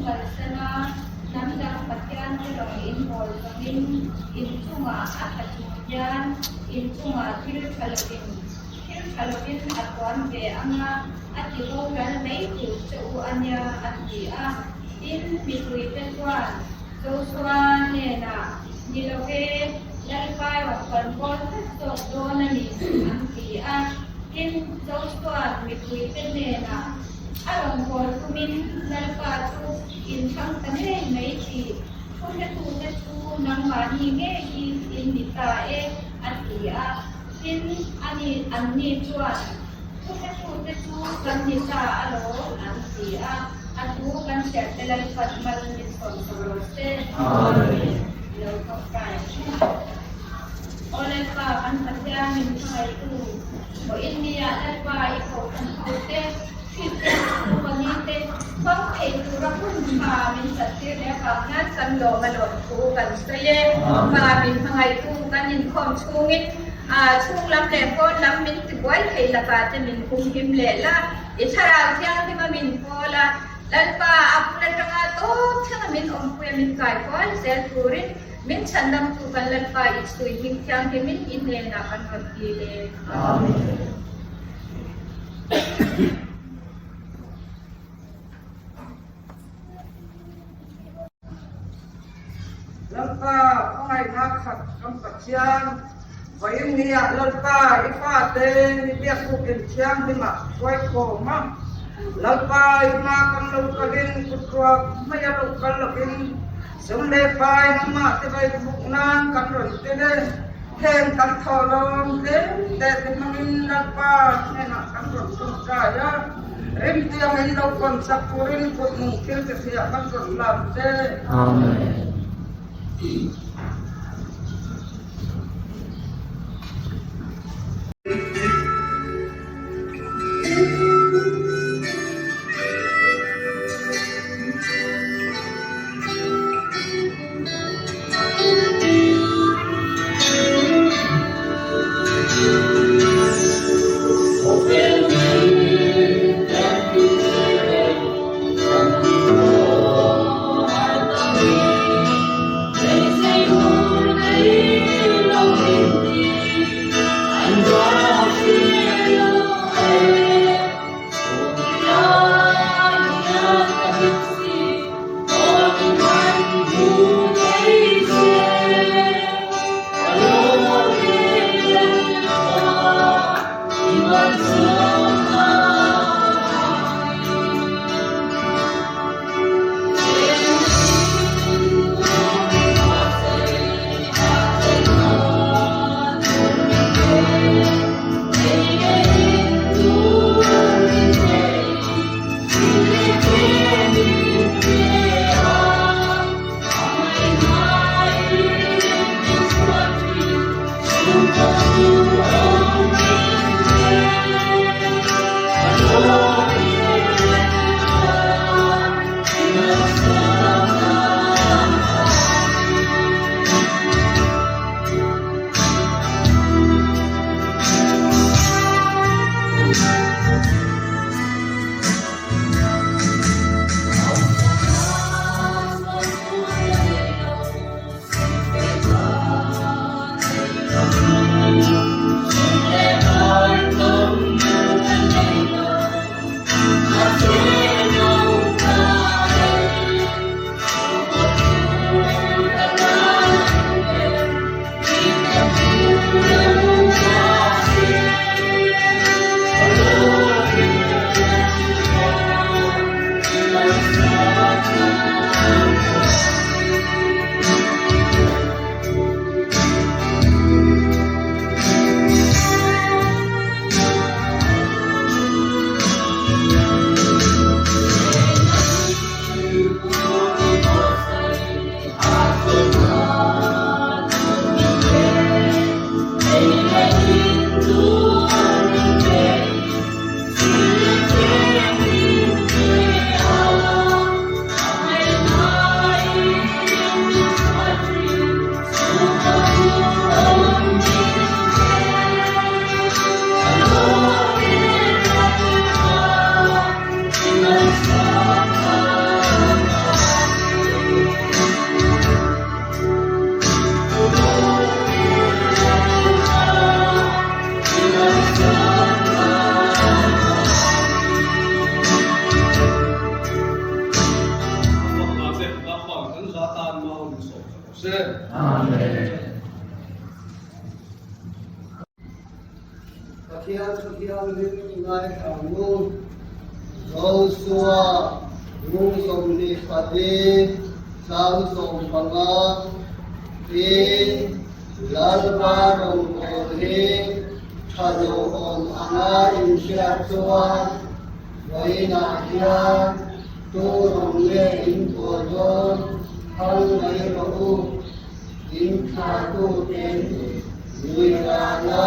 kalsan a, hnam dang Pathiante rawng in bawl zawngin in chungah a tla chung hian in chungah thil tha lovin thil tha lovin a tuan ve ang a, a ti boral mai tur che u a nia, a ti a. Tin, mipuite chuan Joshua hnenah, Ni lo ve, Lalpa rawng kan bawl tlat zawk dawn a ni, an ti a. Tin, Joshua mipuite hnenah, A rawn bawl tumin Lalpa chu inthlang ta ngei mai tih thu hretute chu nangmahni ngei hi in ni ta e, a ti a. Tin, ani anni chuan, Thu hretute chu kan ni ta alawm, an ti a. A thu kan hriatte Lalpan mal min sawm chho rawh se. Amen. Lo tawngtai. Aw Lalpa, kan Pathian min hmangaihtu, aw India Lalpa i kohhran hote, Kristian chhungkaw te hmang thei tura hun tha min chattir leh avang hian kan lawm a lawm thu kan sawi e. Pa min hmangaihtu kan inkhawm chhungin chhung lam leh pawn lam min tibuai thei lakah te min humhim leh la, i thlarau thianghlim a min pawl a, Lalpa a bul atanga tawp thlenga min awmpui a min kaikual zel turin Min chhandamtu kan Lalpa Isui hming thianghlimin i hnenah kan rawn dil e. Amen. Lalpa khawngaihna khat kan Pathian, vawiin niah Lalpa i fate ni biakbuk in thianghlimah hruai khawm a, Lalpa i hma kan lo kalin kutruak hmaia lo kal lovin Sum leh pai nangmah te vai buk nan kan rawn tel e, heng kan thawh lawm tlem te te hmangin Lalpa hnenah kan rawn tawngtai a, rimtiang in lo kawn chak turin kut nung thil te hriah kan rawn lam che. Amen. Thu Thianghlim i ngaithla ang u. Josua bung 24 chang 15 Tin, Lalpa rawngbâwl hi ṭha lo awm anga inhriat chuan vawiinah hian tu rawng nge in pawl dawn phal mai rawh u. In thlahtuten lui rana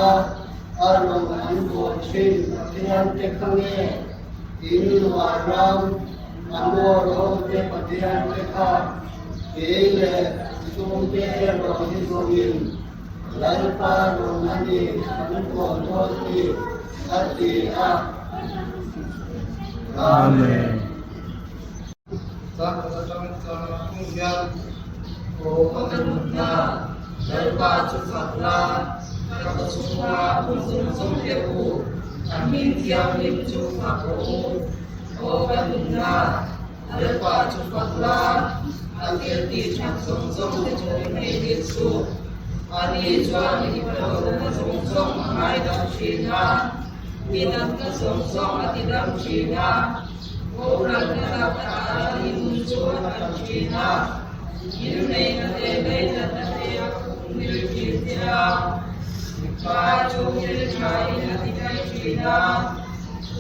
a rawn an bawl thin Pathian te kha nge in luah ram a maw ho te Pathian te kha kei leh chhungte erawh hi zawngin Lalpa rawn a ni kan bawl dawn ni a ti a. Amen. Chang khat atangin chang a thung hian aw ka nunna Lalpa chu fak la, ka khaw chhunga awm zawng zawng te u, a hming thianghlim chu fak rawh u. Aw ka nunna Lalpa chu fak la, a thil tih that zawng zawng te chu i hmeihnil suh. Ani chuan i hlauhna zawng zawng a ngaidam thin a, i natna zawng zawng a tidam thin a. Bohralna lak ata i nun chu a tan thin a, ngilneihna leh leinatna te a khup ngil thin che a, pa chu thil thain a ti thai thin a,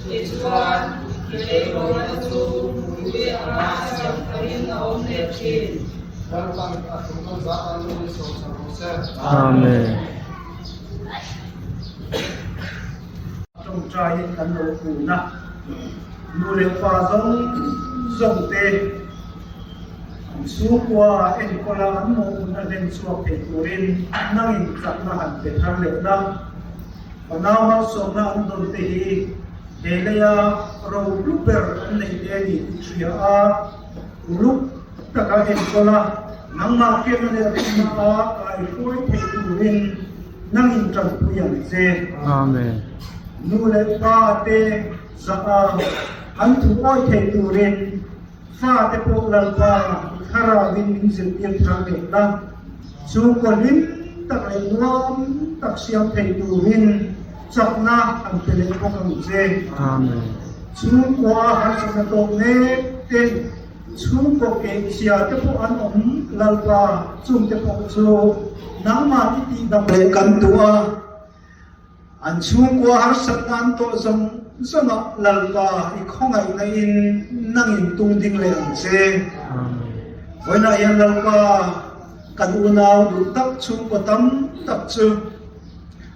tichuan i leirawlna chu mui anga a cham tharin a awm leh thin. Lalpan a thu kan zah tan lu in sawmsak rawh se. Amen. Tawngtaiin kan lo kun a, nu leh pa zawng zawng te an chhungkua enkawl a an mawhphurhna a hlen chhuak thei turin nangin chakna han pe thar leh la. Fanau malsawmna an dawn te hi he leia ro hlu ber an neih te a ni tih hria a, uluk taka enkawl a, nangmah hriatna leh rinna a kaihruai thei turin Nangin tanpui ang che. Amen. Nu leh pa te zah a, an thu awi thei turin fa te pawh Lalpa i thlarauin min zirtir thar leh la. Chhungkaw hlim tak leh nuam tak siam thei turin chakna an pe leh bawk ang che. Amen. Chhungkua harsatna tawk mek te Chhungkaw kehchhia te pawh an awm Lalpa, chungte pawh chu nangmah i tihdam leh kan duh a, an chhungkua harsatna an tawh zawng zawngah Lalpa i khawngaihna in nangin tung ding leh ang che. Vawiinah hian Lalpa kan unau duh tak chhungkaw tam tak chu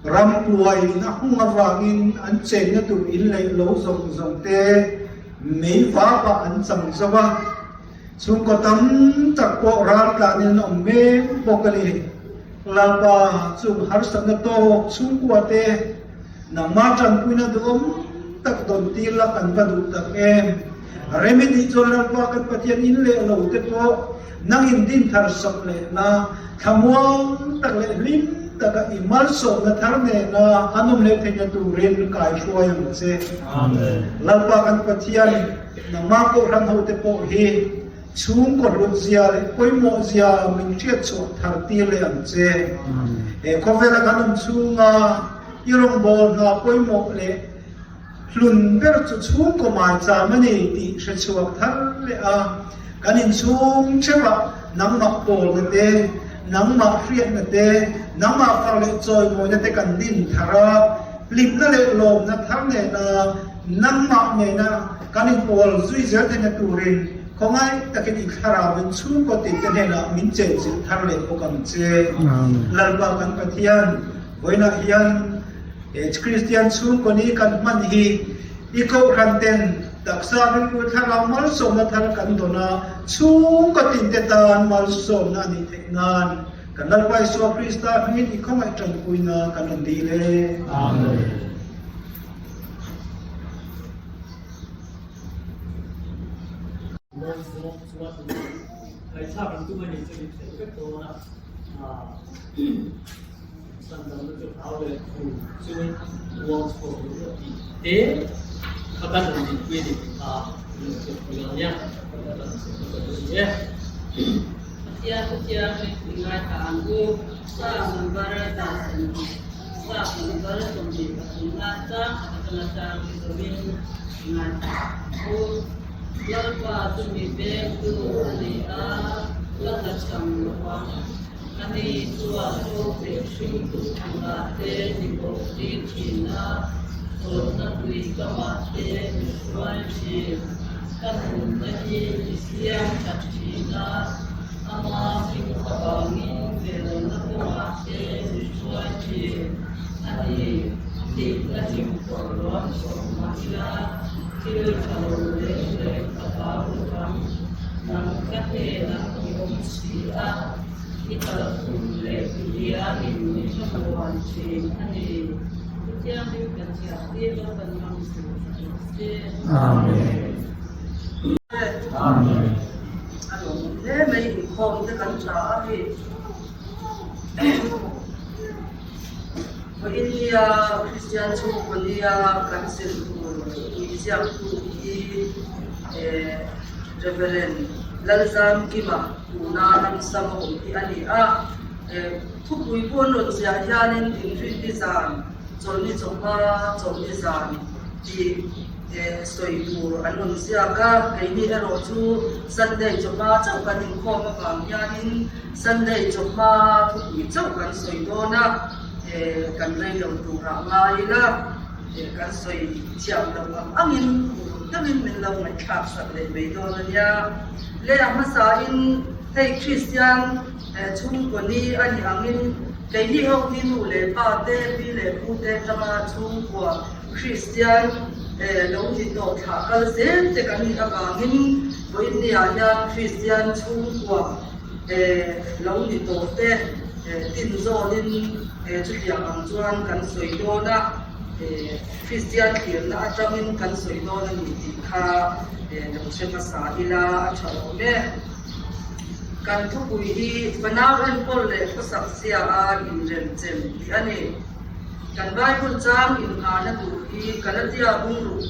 ram buai in a hung avangin an chenna tur in leh lo zawng zawng te Mei vapah an chang zo a, chhungkaw tam tak pawh raltlanin an awm mek bawk a ni. Lalpa chung harsatna tawk chhungkua te nangmah tanpuina duhawm tak dawn tir la kan va duh tak em. Rem i tih chuan Lalpa kan Pathian in leh lo te pawh nangin din thar sak leh la, thlamuang tak leh hlim taka i malsawmna thar nena an awm leh theihna turin kaihruai ang che. Lalpa kan Pathian, nangmah Kohhran hote pawh hi chhungkaw hlut zia leh pawimawh zia min hriatchhuah thar tir leh ang che. He khawvela kan awm chhunga i rawngbâwl hna pawimawh leh Hlun ber chu chhungkaw maicham a ni tih hre chhuak thar leh a, kan inchhung theuhah nangmah pawlna te, nangmah hriatna te, nangmah far leh chawimawina te kan din thar a, hlimna leh lawmna thar nena nangmah nena kan inpawl zui zel theihna turin khawngaih takin i thlarauin chhungkaw tinte hnenah min chenchilh thar leh bawk ang che. Lalpa kan Pathian, vawiinah hian He Kristian chhungkaw ni kan hman hi i kohhran ten taksa rilru thlarau malsawmna thar kan dawn a, chhungkaw tinte tan malsawmna a nih theih nan kan Lalpa Isua Krista hmingin i khawngaih tanpuina kan rawn dil e. Amen. Pathian Pathian mipui ngaithla ang u, Psalm number 1. Luka Chronicle 23 na chang khat atanga chang hi zawmin ngaithla ang u. Lalpa chu mi vengtu a ni a, la tla chhang lo ang. Ani chuan thawkpek hringtu turah te mi bawk tir thin a, chawlhna tui kamah te mi hruai thin. Ka nunna hi i siam that thin a, ama hming avangin velna kawngah te mi hruai thin a ni. Thihna hlim pawh ruam chawp mah ila, thil tha lo reng reng ka hlau lo ang. Nang ka hnenah i awm si a, i kalphung leh i hianin mi thlamuan thin a ni. Thianghlim kan thiam tir lo kan hmang sur sak lo se. Amen. Amen. A lawmawm hle mai inkhawm te kan tha a hei. India Kristian chhungkaw nia kan zir tur tuiziaktu hi Reverend Lalzamkima tuna ramsam a awm hi a ni a. Thupui pawh an rawn ziah hianin Inrinni zan, Chawlhni chawhma, Chawlhni zan tih sawi tur an rawn ziak a. Keini erawh chu Sunday chawhma chauh kan inkhawm avang hianin Sunday chawhma thupui chauh kan sawi dawn a. Kan rei lo turah ngai ila, kan sawi thiam loh ang angin uluk deuhin min lo ngaihthlak sak leh mai dawn a nia. Le a hmasain hei Kristian chhungkaw ni a nih angin keini ho hi nu leh pa te, pi leh pu te atanga chhungkua Kristian lo ni tawh thlah kal zel te kan nih avangin vawiin niah hian Kristian chhungkua lo ni tawh te tin zawnin chutiang ang chuan kan sawi dawn a, Kristian thlirna atangin kan sawi dawn a ni tih kha lo hre hmasa ila a tha awm e. Kan thupui hi Fanau enkawl leh khawsak zia a inremchem tih a ni. Kan Bible chang inngahna tur hi Galatia bungruk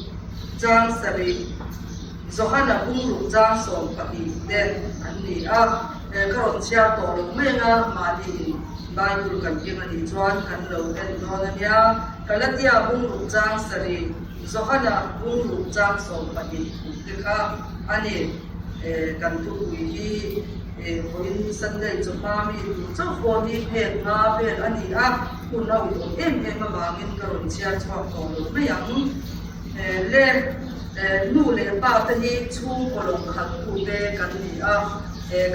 chang sarih. Johana bungruk chang 12 te an ni a, ka rawn chhiar tawh lo mai ang a, mahniin Bible kan keng a nih chuan kan lo en dawn a nia. Galatia bungruk chang sarih, Johana bungruk chang 12 thu te kha a ni. Kan thupui hi vawiin Sunday chawhma mi tur chauh pawh hi phek nga vel a ni a, hun a uih awm em em avangin ka rawn chhiar chhuak tawh lo mai ang. Le nu leh pa te hi chhungkaw lawng khat tute kan ni a,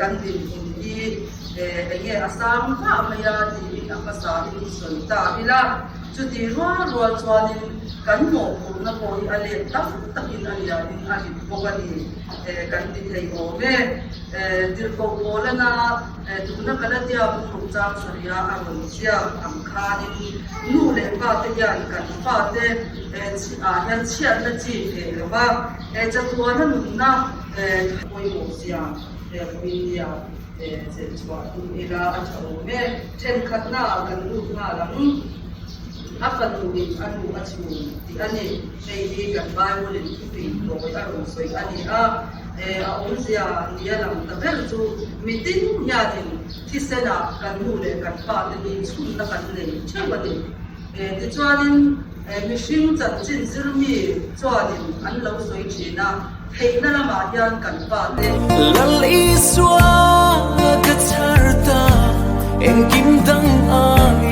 kan dinhmun hi eng nge a sang vah mai a tiin a hmasa in sawi ta ila, chuti rual rual chuanin kan mawhphurhna pawh hi a let tam takin a lianin a rit bawk a ni kan ti thei awm e. Tirhkoh Paulana tuna Galatia bungruk chang saria a rawn ziak ang khanin nu leh pa te hian kan fate ah hian chhiatna chi thei lo va, chatuana nunna pawimawh zia vawinia chelh chhuah tum ila a tha awm e. Thenkhatna ah kan lut nghal ang, a fanu in a nu a chhun tih a ni. Hei hi kan Bible in thupui tawi a rawn sawi a ni a, a awmzia nia lang ta ber chu mitin hianin thisenah kan nu leh kan pa te hi chhunna kan nei theuh a ni. Tichuanin mihring chanchin zirmi chuanin an lo sawi thin a, theihna lamah hian kan pa te. Lal Isua ka chhar ta, engkim dang ai.